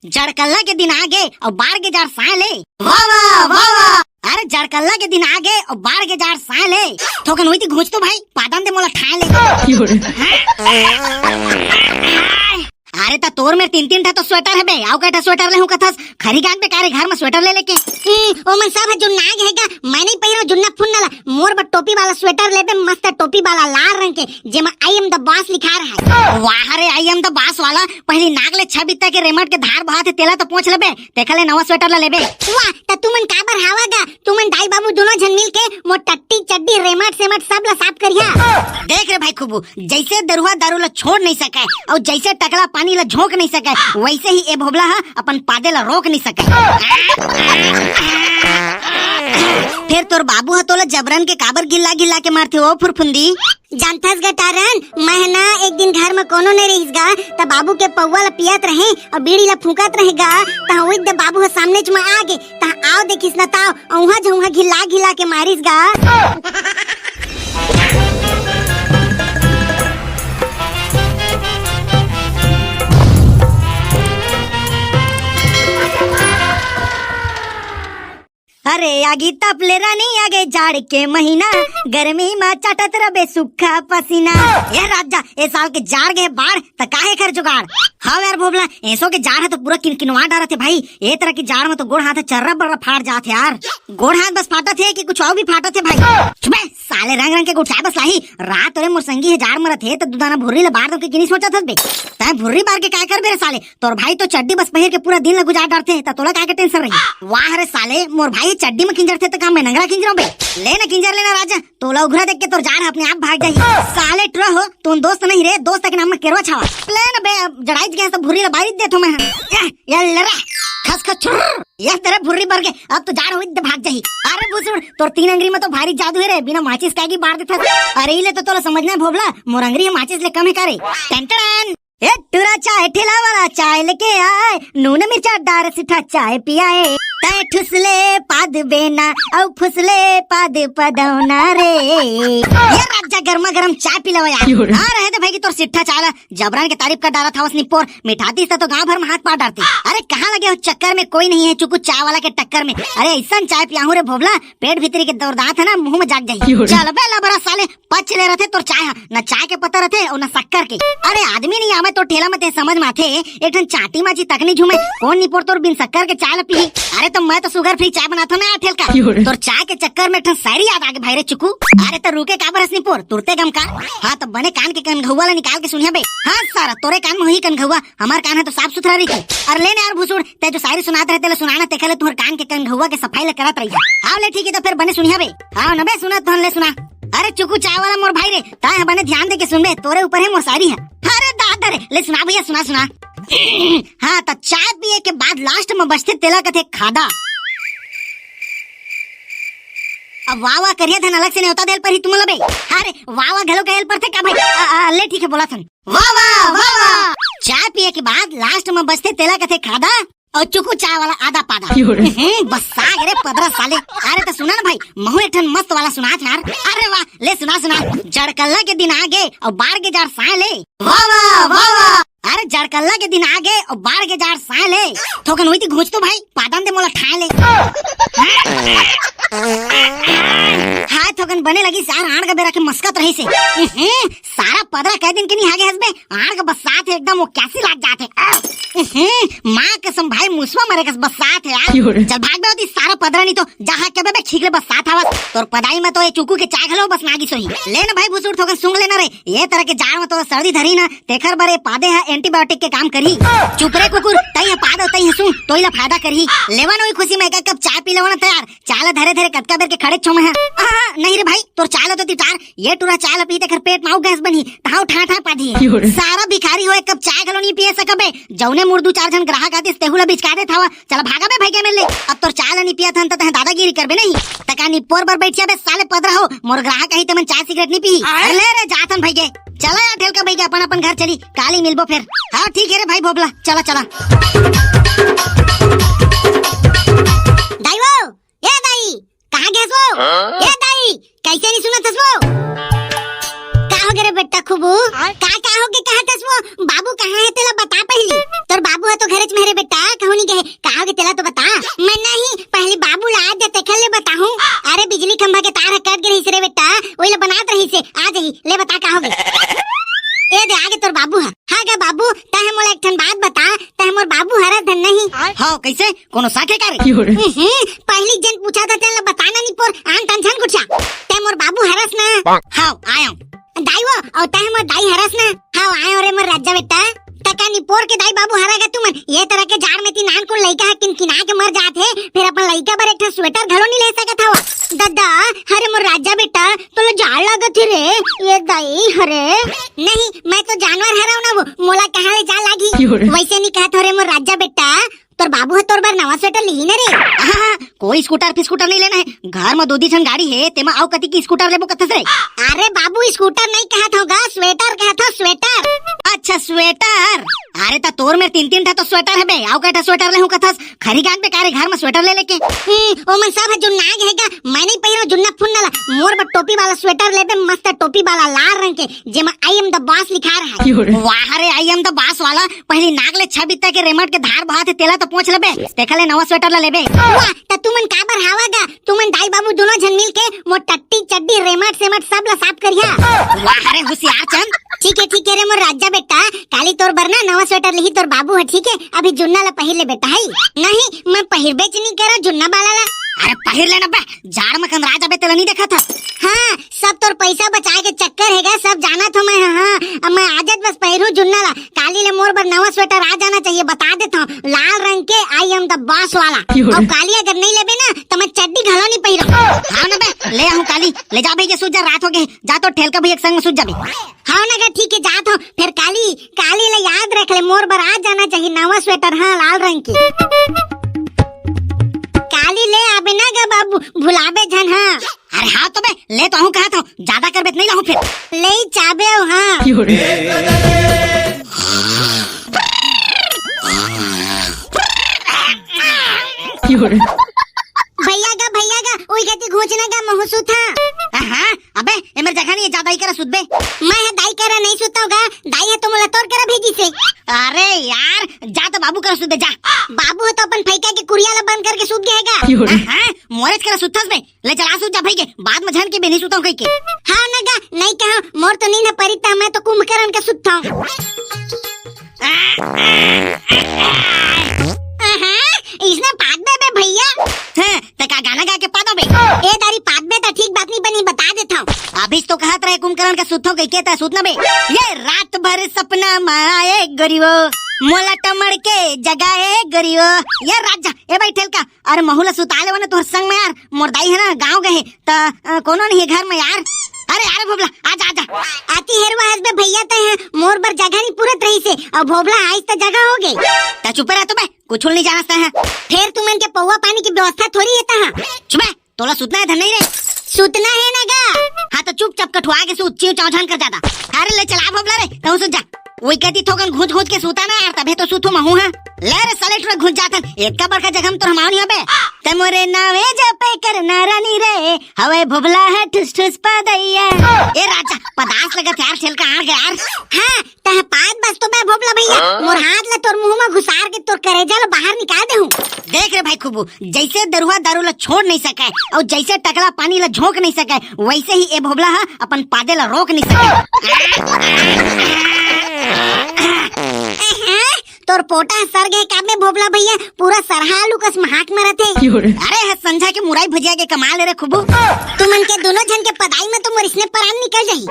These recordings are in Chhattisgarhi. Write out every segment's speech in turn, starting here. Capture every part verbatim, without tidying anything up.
जड़कल्ला के दिन आ गे अउ बार के जाड़ साय ले। वाह, वाह, वाह, वाह। अरे, जड़कल्ला के दिन आ गे अउ बार के जाड़ साय ले। थोकन होई ती घुंच तो भाई, पादन दे मोला ठाय ले। अरे, त तोर मेर तीन तीन ठा तो स्वेटर हे बे, अउ कई ठा स्वेटर लेहूं कथस? खरी गांज बे का रे, घर में स्वेटर ले लेके। हम्म, ओमन सब ह जुन्ना गे हे गा, मैं नहीं पहिरो जुन्ना फुन्ना ला। मोर बर टोपी वाला स्वेटर लेबे, मस्त टोपी वाला लाल रंग के, जेमा I am the boss लिखा रहा है। वाह रे, I am the boss वाला, पहली नाक ले छह बित्ता के रेमट के धार बहात हे, तेला तो पोंछ लेबे, तेखर ले नवा स्वेटर ला लेबे। वाह, त तुमन काबर हावा गा? तुमन दाई बाबू दोनों झन मिल के मोर टट्टी, चड्डी, रेमट सेमट सब ला साफ करिहा। देख रे भाई खूबू, जैसे दरुहा दारू ला छोड़ नहीं सके अउ जैसे टकला पानी ला झोंक नहीं सके, वैसे ही ए भोभला हा अपन पादे ला रोक नहीं सके। फेर तोर बाबू ह तोला जबरन के काबर घिल्ला घिल्ला के मारथे ओ फुरफुंदी? जानथस गा टारन, मैं ह ना एक दिन घर म कोनो नइ रहिस गा, त बाबू के पौवा ल पियत रहें अउ बीड़ी ल फूंकत रहे गा, तहाँ उइद दे बाबू ह सामनेच म आ गे, तहाँ आव देखिस न ताव, अउहा झउहा घिल्ला घिल्ला के मारिस गा। अरे आगी तप ले रानी, आगे जाड़ के महीना, गर्मी मा चाटत रबे सुक्खा पसीना। ए राजा, ए साल के जाड़ गे बाढ़, त काहे कर जुगाड़? हाँ यार भोभला, एसो के जाड़ ह तो पूरा किनकिनवा डारत हे भाई। ए तरह के जाड़ में तो गोड़ हाथ चर्रा बर्रा फाट जात हे यार। गोड़ हाथ बस फाटत हे कि कुछ अउ भी फाटत हे भाई? चुप बे, साले रंग रंग के गोठियाए बस लाही। रात रे मोर संगी हे जाड़ मरत हे त दू दाना भुर्री ल बार दो के किनी सोचत हस बे। तैं भुर्री बार के काय करबे रे साले? तोर भाई तो चड्डी बस पहिर के पूरा दिन ल गुजार डारथे, त तोला काय के tension रही? वाह रे साले, मोर भाई चड्डी म किंजरथे त का मैं नंगरा किंजरंव बे? ले ना किंजर लेना राजा, तोला उघरा देख के तोर जाड़ ह अपने आप भाग जाही। साले टुरा हो, तुम दोस्त नहीं रे, दोस्त के नाम में केरवा छावा। ले ना बे, अब जड़ाई गया सब भुर्री ल बारी देथो मैं। ये, ये ले रे, खस खस छुर। ये तेरे भुर्री बर गे, अब तो जाड़ होई त भाग जाही। अरे भुसुड़, तोर तीन अंगरी में तो भारी जादू हे रे, बिना माचिस के आगी बार देथस। अरे ई ले तो तोला समझना हे भोभला, मोर अंगरी ह माचिस ले कम हे का रे? Ton ton. ए टुरा चाय ठेला वाला चाय लेके आए, नून मिर्चा डार सिठा चाय पियाए। तै ठुसले पाद बेना, अउ फुसले पाद पदौना रे। ये राजा गरमा गरम चाय पिलावा यार। हाँ रहे दे भाई कि तोर सिट्ठा चाय ला जबरन के तारीफ कर डारत हवस निपोर, मिठातीस त तो गांव भर में हाथ पार डारती। अरे कहाँ लगे हो चक्कर में, कोई नहीं है चुकू चाय वाला के टक्कर में। अरे ऐसन चाय पियाहूं रे भोभला, पेट भीतरी के दौरदांत है ना मुंह में जाग जाही। चल बे लबरा साले, पच ले रथे तोर चाय हा, न चाय के पत्ता रथे अउ न शक्कर के। अरे आदमी नहीं आवे तोर ठेला में ते समझ में आथे, एक ठन चाटी माची तक नहीं झूमे, कोन निपोर तोर बिन शक्कर के चाय ल पीही? अरे त मैं तो sugar free चाय बनाथों ना ठेलका। तोर चाय के चक्कर में एक ठन शायरी याद आगे भाई रे चुकू। अरे त रुके काबर हस निपोर, तुरते गमकार। हाँ त बने कान के कनघौवा ला निकाल के सुनिया बे। हाँ सारा तोरे कान में होही कनघौवा, हमार कान ह तो साफ सुथरा रहिथे। अरे ले ना यार भुसुड़, तै जो शायरी सुनात रहे तेला सुनाना, तेखर ले तुहर कान के कनघौवा के सफाई ला करत रहिहा। हाँ ले ठीक हे त फेर बने सुनिया बे। हाँ न बे सुनत हन, ले सुना। अरे चुकू चाय वाला मोर भाई रे, तै ह बने ध्यान दे के सुन बे, तोरे ऊपर हे मोर शायरी ह। अरे दादा रे, ले सुना भैया, सुना सुना। हाँ त चाय पिए के बाद last में बचथे तेला कथे खादा। अब वाह वाह करिया धन अलग से नेवता देल परही तुमन ल बे। अरे वाह वाह घलो कहेल परथे का भाई? आ, आ, ले ठीक हे बोलत हन। वाह वाह वाह वाह। चाय पिए के बाद last में बचथे तेला कथे खादा। अउ चुकू चाय वाला आदा पादा। हम्म, बस्सा गे रे पदरा साले। अरे त सुना ना भाई, महूं एक ठन मस्त वाला सुनात हंव यार। अरे वाह, ले सुना सुना। जड़कल्ला के दिन आ गे अउ बार के जाड़ साय ले। वाह वाह वाह वाह। अरे जड़कल्ला के दिन आ गे अउ बार के जाड़ साय ले। थोकन होई ती घुंच तो भाई, पादन दे मोला ठाय ले। हाय थोकन बने लगिस यार, आंड़ के बेरा के मस्कत रहिसे। हम्म, सारा पदरा कई दिन के नहीं हागे हस बे, आंड़ के बस्सात हे एकदम, वो कैसी लाग जात हे। हम्म, माँ कसम भाई, मुसवा मरे कस बस्सात हे यार। चल भाग बे ओती सारा पदरा, नहीं तो जहाँ के बे, बे खींच ले बस्सात हवस। तोर पदाई में तो ये चुकू के चाय घलो बस नागिस होही। ले ना भाई भुसुड़ थोकन सूंघ लेना रे, ये तरह के जाड़ में तोला सर्दी धरही ना, तेखर बर ये पादे ह antibiotic के काम करही। चुप रे कुकुर, तई ह पाद अउ तई ह सूंघ, तोही ला फायदा करही। लेवा ना ओही खुशी में एक, एक कप चाय पी लेवा ना तैयार। चाय ला धरे धरे कतका बेर के खड़े छो मैं ह। आहा, नहीं रे भाई, तोर चाय ला तो तिटार, ये टूरा चाय ला पी तेखर पेट में अउ गैस बनही, तहां ठा ठा पादही। सारा भिखारी हो, एक कप चाय घलो नहीं पिए सकबे। जौने मुड़ दू चार झन ग्राहक आतिस, तेहू ला बिचका देत हवा। चला भागा बे भैया मेर ले, अब तोर चाय ला नहीं पियत हन त तहां दादागिरी करबे नहीं। तका निपोर बर बैठिया बे साले पदरा हो, मोर ग्राहक आही तेमन चाय सिगरेट नहीं पीही। अरे ले रे जात हन भैया, चला यार ठेलका भैया अपन अपन घर चली, काली मिलबो फेर। हाँ ठीक हे रे भाई भोभला, चला चला। दाई वो, ए दाई, कहाँ गेस वो? हाँ? ए दाई, कैसे नहीं सुनत हस वो? का हो गे रे बेटा खूबू? आय? का, का हो गे कहत हस वो? बाबू कहाँ हे तेला बता पहिली। तोर बाबू ह तो घरेच में हे रे बेटा। का कहूँ नहीं कहे, का होगे तेला तो बता। मैं नहीं, पहली बाबू ला आ जा, तेखर ले बताहूँ। अरे बिजली खंभा के तार ह कट गे रहिस रे बेटा, वही ला बनात रहिस हे, आ जाही, ले बता का होगे। ए दे आगे तोर बाबू ह। हाँ गा बाबू, तैं मोला एक ठन बात बता, तैं मोर बाबू हरस धन नहीं। हाँ, कैसे? कोनो साखे का रे? हम्म, पहली जेन पूछा था तेन ला बताना नहीं पोर, आन तन झन गुठिया। तैं मोर बाबू हरस ना? हाँ, आयो। दाई वो, अउ तैं मोर दाई हरस ना? हाँ, आयो रे मोर राजा बेटा। तका निपोर के दाई बाबू हरा गा तुमन। ये तरह के जाड़ में तीन आन कुन लइका ह किनकिना के मर जात हे, फिर अपन लइका बर एक ठन स्वेटर घलो नहीं ले सकत हवा। ददा, अरे मोर राजा बेटा, तोला जाड़ लागत हे रे। ये दाई, अरे। नहीं, मैं तो जानवर हरव ना वो, मोला कहाँ ले जाड़ लागी? क्यों रे? वैसे नहीं कहत हो रे मोर राजा बेटा, तोर बाबू ह तोर बर नवा स्वेटर लिही ना रे। हाँ, हाँ, कोई स्कूटर फिस्कूटर नहीं लेना है, घर में दो दी ठन गाड़ी है, तेमा अउ कति की स्कूटर लेबो कथस रे। अरे बाबू, स्कूटर नहीं कहत हव गा, स्वेटर कहत हव, स्वेटर। अच्छा, स्वेटर। अरे त तोर मेर तीन तीन ठा तो स्वेटर है बे, अउ कई ठा स्वेटर लेहूं कथस, खरी गांठ बेकार है घर में स्वेटर ले लेके। हम्म, ओमन सब ह जुन्ना आगे है गा, मैं नहीं पहिरो जुन्ना फुन्ना ला, मोर बर टोपी वाला स्वेटर लेबे, मस्त टोपी वाला लाल रंग के, जेमा I am the boss लिखा रहा है। वाह रे, I am the boss वाला, पहली नाक ले छह बित्ता के रेमट के धार बहात हे, तेला तो पोंछ लेबे, तेखर ले नवा स्वेटर ला लेबे। वाह, त तुमन काबर हावा गा? तुमन दाई बाबू दोनों झन मिल के मोर टट्टी चड्डी रेमट सेमट सब ला साफ करिहा। वाह रे होशियार चंद। ठीक है, ठीक है रे मोर राजा बेटा, काली तोर बर ना नवा स्वेटर लिही तोर बाबू ह, ठीक है? अभी जुन्ना ला पहिर ले बेटा, है? नहीं, मैं पहिरबेच नहीं करा जुन्ना वाला ला। अरे पहिर लेना बे, जाड़ में कंदरा जाबे तेला नहीं देखा था। हाँ, सब तोर पैसा बचाए के चक्कर है गा, सब जानत हो मैं, हाँ, हाँ। अब मैं आजच बस पहिरू जुन्ना ला, काली ले मोर बर नवा स्वेटर आ जाना चाहिए, बता देत हूँ, लाल रंग के I am the boss वाला। क्यों रे? अउ काली अगर नहीं लेबे ना, तो मैं चड्डी घलो नहीं पहिरो। हाँ ना बे, ले आहूँ काली, ले जा भैया, सूत जा, रात हो गे, जा तो ठेलका भैया के संग में सूत जाबे। हाँ ना गा, ठीक है, जात हूँ, फिर काली, काली ले याद रख ले, मोर बर आ जाना चाहिए नवा स्वेटर, हाँ, लाल रंग के। काली ले आबे ना गा बाबू, भुलाबे झन, हाँ। अरे हाँ तो बे, ले तो आहूँ कहा था, ज्यादा करबे त नहीं लाहूँ फिर। ले ही चाबे हो, हाँ। क्यों रे? क्यों रे? भैया गा, भैया गा, ओई गति घोंचना गा, महू सुता। हाँ, अबे, ए मेर जगह नहीं है, जा दाई करा सुतबे। मैं ह दाई करा नहीं सुता हूँ गा, दाई ह तो मोला तोर करा भेजिस हे। अरे यार, जा तो बाबू करा सुतबे, जा। बाबू ह तो अपन फैका के कुरिया ला बंद करके सुत गे हे गा। क्यों रे? हाँ, मोरेच करा सुतस बे। ले चला सूत जा भई के, बाद में झन के बे नहीं सुतव कहिके। हाँ न गा, नहीं कहा, मोर तो नींद ह परिता, मैं तो कुंभकर्ण का सुतथव। अहा, इसने पाद बे, बे भैया। हैं, ते का गाना गा के पादो बे? ए दारी पाद बे त ठीक बात नहीं बनी, बता देथव। अभी तो कहत रहे कुंभकर्ण का सुतथव कहिके, त सुत न बे। ये रात भर सपना में आए गोरी वो, मोला टमड़ के जगाए गोरी वो। ये राजा, ए भाई ठेलका, अरे महू ला सुता लेवा ना तोहर संग में यार, मोर दाई है ना गाँव गए हे, त, अ, कोनो नहीं है घर में यार। अरे, अरे भोभला, आजा, आजा। आती हेरवा हस बे भैया, तैं ह मोर बर जगह नहीं पूरत रहिस हे, अउ भोभला आइस त जगह हो गे। त चुप रह तो बे, कुछ नहीं जानस तैं ह। फेर तुमन के पौवा पानी की व्यवस्था थोड़ी हे तहाँ। चुप बे, तोला सुतना है धन नहीं रे। सुतना है ना गा। हाँ तो चुपचाप कठुआ के सूत, चिंव चांव झन कर जादा। अरे ले चला भोभला रे, तहूँ सूत जा। वही कहती थोकन घूंच घूंच के सूता ना यार, तभे तो सूतू महू हा। ले रे साले टुरा घूंच जाथन, एतका बड़का जगह में तोर हमाव नहीं हबे। ते मोरे नावे जपे करना रानी रे, हवे भोभला है ठुस ठुस पदैया। ए राजा, पदास लगत यार, ठेलका आड़ गया यार। हाँ, तह पाद बस तो बे भोभला भैया, हाँ? मोर हाथ ला तोर मुंह में घुसार के तोर करेजा ला बाहर निकाल दे हूँ। देख रे भाई खुबू, जैसे दरुहा दारू ला छोड़ नहीं सके और जैसे टकला पानी ला झोंक नहीं सके, वैसे ही ए भोभला हा अपन पादे ला रोक नहीं सके। तोर पोटा सर गए का बे भोभला भैया, पूरा सरहा आलू कस महाक में रहते। अरे है संझा के मुरई भुजिया के कमाल रे खुबू। तुमन के दोनों झन के पदाई में तो मोर इसने परान निकल जाही।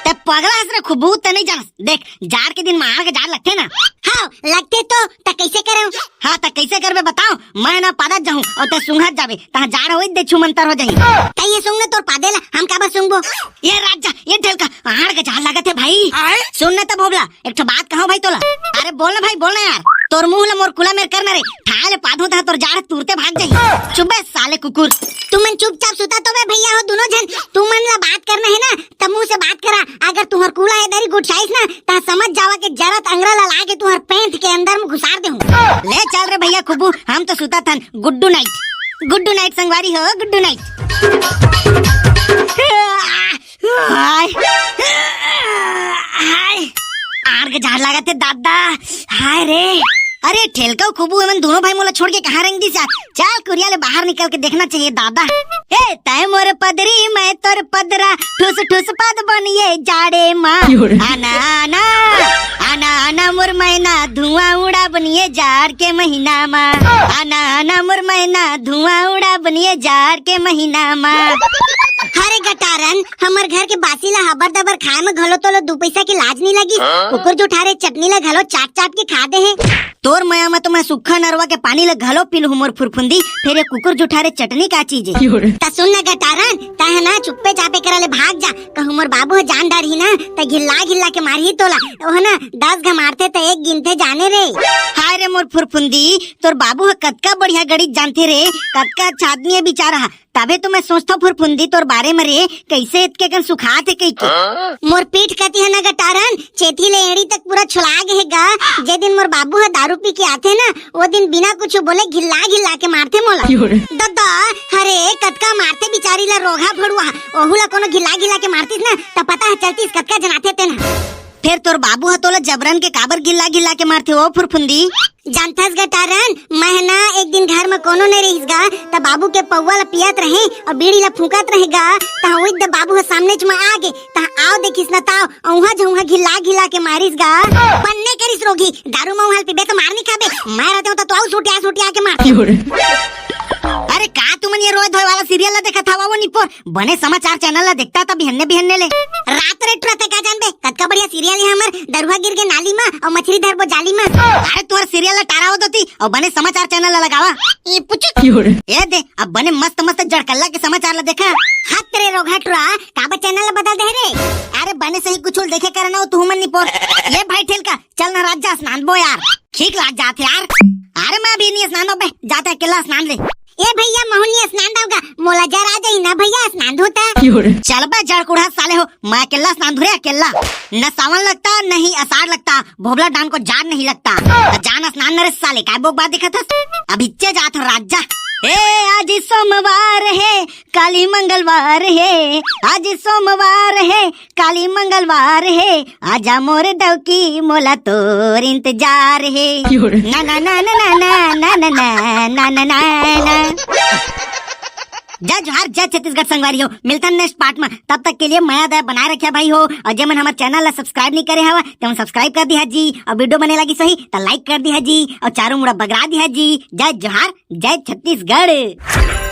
ते पगला हस रे खुबू, ते नहीं जानस। देख, जाड़ के दिन में आड़ के जाड़ लगथे ना। हाँ, लगथे तो, त कैसे करव? हाँ, त कैसे करबे बताओ? मैं ना पादत जाहूँ और ते सुंघत जाबे, तहाँ जाड़ होई दे छुमंतर हो जाही। त ये सुंघ ना तोर पादे ला, हम काबर सुंघबो? ये राजा, ये ठेलका, आड़ के जाड़ लागत है भाई। आए? सुन ना त भोभला, एक ठो बात कहूँ भाई तोला। अरे बोल ना भाई, बोल ना यार। तोर मुंह ला मोर कुला मेर कर ना रे, ठाले पादहूँ तहाँ तोर जाड़ तुरते भाग जाही। चुप बे साले कुकुर। तुमन चुपचाप सुता तो बे भैया हो दोनों झन। तुमन ला बात करना है ना, तब मुंह से बात करा। अगर तुहर कूला ए दरी गुठियाइस ना, ता समझ जावा के जरत अंगरा ला लाके तुहर पैंट के अंदर में घुसार दे हूँ। ले चल रे भैया खुबू, हम तो सुता थन। गुड्डू नाइट, गुड्डू नाइट संगवारी हो, गुड्डू नाइट। हाय, हाय, आड़ के जाड़ लागत है दादा। हाय रे, अरे ठेलका अउ खुबू, एमन दोनों भाई मोला छोड़ के कहाँ रेंग दिस यार? चल कुरिया ले बाहर निकल के देखना चाहिए दादा। ए तय मोर पदरी मैं तोर पदरा, ठुस ठुस पद बनिए जाड़े मा। आना आना आना आना मोर मैना, धुआं उड़ा बनिए जाड़ के महीना मा। आना आना मोर मैना, धुआं उड़ा बनिए जाड़ के महीना मा। हरे गटारन, हमर घर के बासी ला हबर दबर खाए में घलो तोला दू पैसा के लाज नहीं लगी। कुकुर जुठारे चटनी ला घलो चाट चाट के खा दे हे। तोर मया में तो मैं सुक्खा नरवा के पानी ला घलो पी लूं मोर फुरफुंदी, फिर ये कुकुर जुठारे चटनी का चीज है? त सुन ना गटारन, तय ह ना चुप्पे चापे करा ले भाग जा, कहूं मोर बाबू ह जान डारही ना, त घिल्ला घिल्ला के मारही तोला। ओह ना, दस घ मारथे त एक गिनथे जाने रे। हाय रे मोर फुरफुंदी, तोर बाबू ह कतका बढ़िया गणित जानथे रे, कतका अच्छा आदमी है बेचारा ह। तभे तो मैं सोचथव फुरफुंदी तोर बारे में रे, कैसे इतके कन सुखात है कई के। मोर पीठ कती ह ना गटारन, चेथी ले एड़ी तक पूरा छुला गे हे गा। जे दिन मोर बाबू ह दारू पी के आथे ना, वो दिन बिना कुछ बोले घिल्ला घिल्ला के मारथे मोला। दद्दा, हरे कतका मारथे बिचारी ला रोगहा फड़ुआ, ओहू ला कोनो घिल्ला घिल्ला के मारतिस ना, त पता ह चलतिस कतका जनाथे तेन ह। फेर तोर बाबू ह तोला जबरन के काबर घिल्ला घिल्ला के मारथे ओ फुरफुंदी? जानथस गटारन, मैं ह ना एक दिन घर म कोनो नइ रहिस गा, त बाबू के पौवा ल पियत रहे अउ बीड़ी ल फूंकत रहे गा, तहां उइद बाबू ह सामनेच म आ गे, तहां आव देखिस न ताव, अउहा झउहा घिल्ला घिल्ला के मारिस गा। बन्ने करिस रोगी, दारू म उहाल पीबे त मार नहीं खाबे, मैं रहते हूं त तो आऊ सुटिया सुटिया के मारते। अरे का तुमन ये रोए धोए वाला सीरियल ला देखत हवा वो निपोर? बने समाचार चैनल ला देखता त बिहन्ने बिहन्ने ले। रात रे टुरा ते का जानबे, कतका बढ़िया सीरियल है हमर, दरुहा गिर गे नाली मा अउ मछली धरबो जाली मा। अरे तुहर सीरियल ला टारा हो दोती अउ बने समाचार चैनल ला लगावा। ये पुचुक। ए दे, अब बने मस्त मस्त जड़कल्ला के समाचार ला देखा। हत रे रोगहा टुरा, काबर चैनल ला बदल दे रे? अरे बने सही कुछ देखे करना हो तुमन निपोर। ये भाई ठेलका, चल ना रात जा स्नान बो यार। ठीक लाग जात यार। अरे मैं अभी नहीं स्नान बे, जाते अकेला स्नान ले। ए भैया, महू ल नहीं स्नान दव गा, मोला जर आ जाही ना भैया, स्नान धोता। चल बे जड़ कुढ़ा साले हो, मैं अकेला स्नान धुरे अकेला। न सावन लगता, न ही अषाढ़ लगता, भोभला डान को जाड़ नहीं लगता। त जान स्नान न रे साले, काय बोक बात दिखत हस? अब इच्चे जात हो राजा। ए आज सोमवार है, काली मंगलवार है, आज सोमवार है, काली मंगलवार है, आजा मोर दौकी मोला तोर इंतजार है। ना ना ना ना ना ना ना ना ना ना ना ना ना। जय जोहार, जय छत्तीसगढ़ संगवारी हो, मिलथन नेक्स्ट पार्ट में। तब तक के लिए मया दया बनाए रखिया भाई हो, और जे मन हमर चैनल ला सब्सक्राइब नहीं करे हवा, ते मन सब्सक्राइब कर दिहा जी, और वीडियो बने लगी सही त लाइक कर दिहा जी, और चारों मुड़ा बगरा दिहा जी। जय जोहार, जय छत्तीसगढ़।